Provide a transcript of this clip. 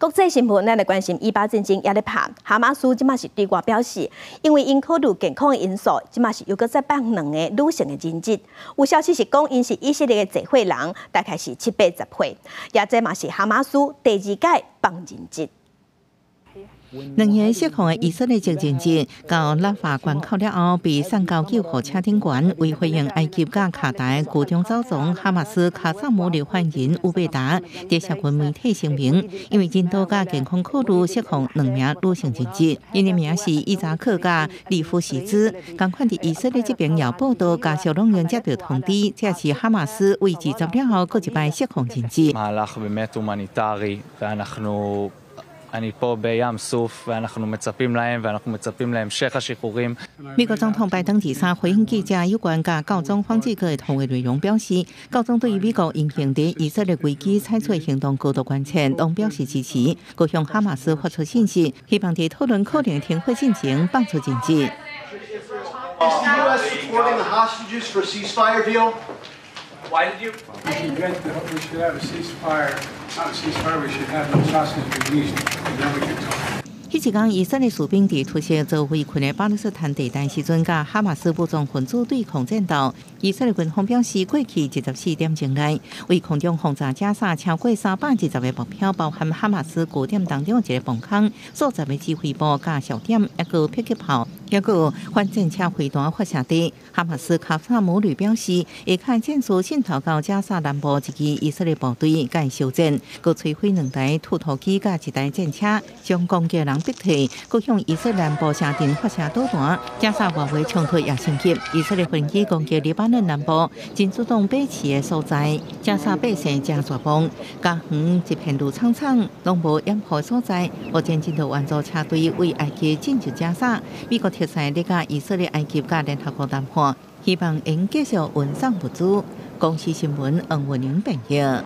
國際新聞，咱來關心以巴戰爭猶咧拍。哈馬斯這馬是對外表示，因為𪜶考慮健康的因素，這馬是猶閣再放兩个女性的人質。有消息是講，𪜶是以色列的濟歲人，大概是七八十歲。也這嘛是哈馬斯第二擺放人質。兩个釋放的以色列籍人質到拉法關口了後，被送到救護車頂懸，為回應埃及佮卡達軍中走廊哈馬斯卡薩姆旅發言人烏貝達佇社群媒體聲明，因為人道佮健康考慮釋放兩名女性人質，𪜶的名是伊扎克佮利夫喜茲。仝款佇以色列這邊也報道，家屬攏已經接到通知，這是哈馬斯為二十了後閣一擺釋放人質。 אני פה בים סוף ואנחנו מצפים להם ואנחנו מצפים להמשך השחרורים。美國總統拜登二三回應記者有關佮教宗方濟各的通話內容，表示教宗對於美國因應佇以色列危機採取行動高度關切，攏表示支持，閣向哈馬斯發出信息，希望佇討論可能停火進程放出人質。 Is the U.S. supporting the hostages for a ceasefire deal? Why did you? We should have a ceasefire, not a ceasefire. We should have those hostages released, and then we can talk. 彼一工，以色列士兵佇突襲遭圍困的巴勒斯坦地帶時陣，佮哈馬斯武裝分子對抗戰鬥。以色列軍方表示，過去24點鐘內，為空中轟炸加沙超過320個目標，包含哈馬斯據點當中一個防空、數十个指揮部佮哨點，抑閣迫擊炮，抑閣反戰車飛彈發射地。哈馬斯卡薩姆旅表示，下跤戰術滲透到加沙南部一支以色列部隊，共燒戰，閣摧毀兩台推土機佮一台戰車，將攻擊人逼退，閣向以色列南部城鎮發射導彈。加沙外圍衝突也升級，以色列飛機攻擊黎巴嫩南部真主黨把持的所在，加沙百姓誠絕望，家園一片綠蒼蒼，攏無掩護所在。目前真濟援助車隊為埃及進入加沙，美國特使咧佮以色列、埃及佮聯合國談判，希望會用繼續運送物資。公視新聞黃文玲編譯。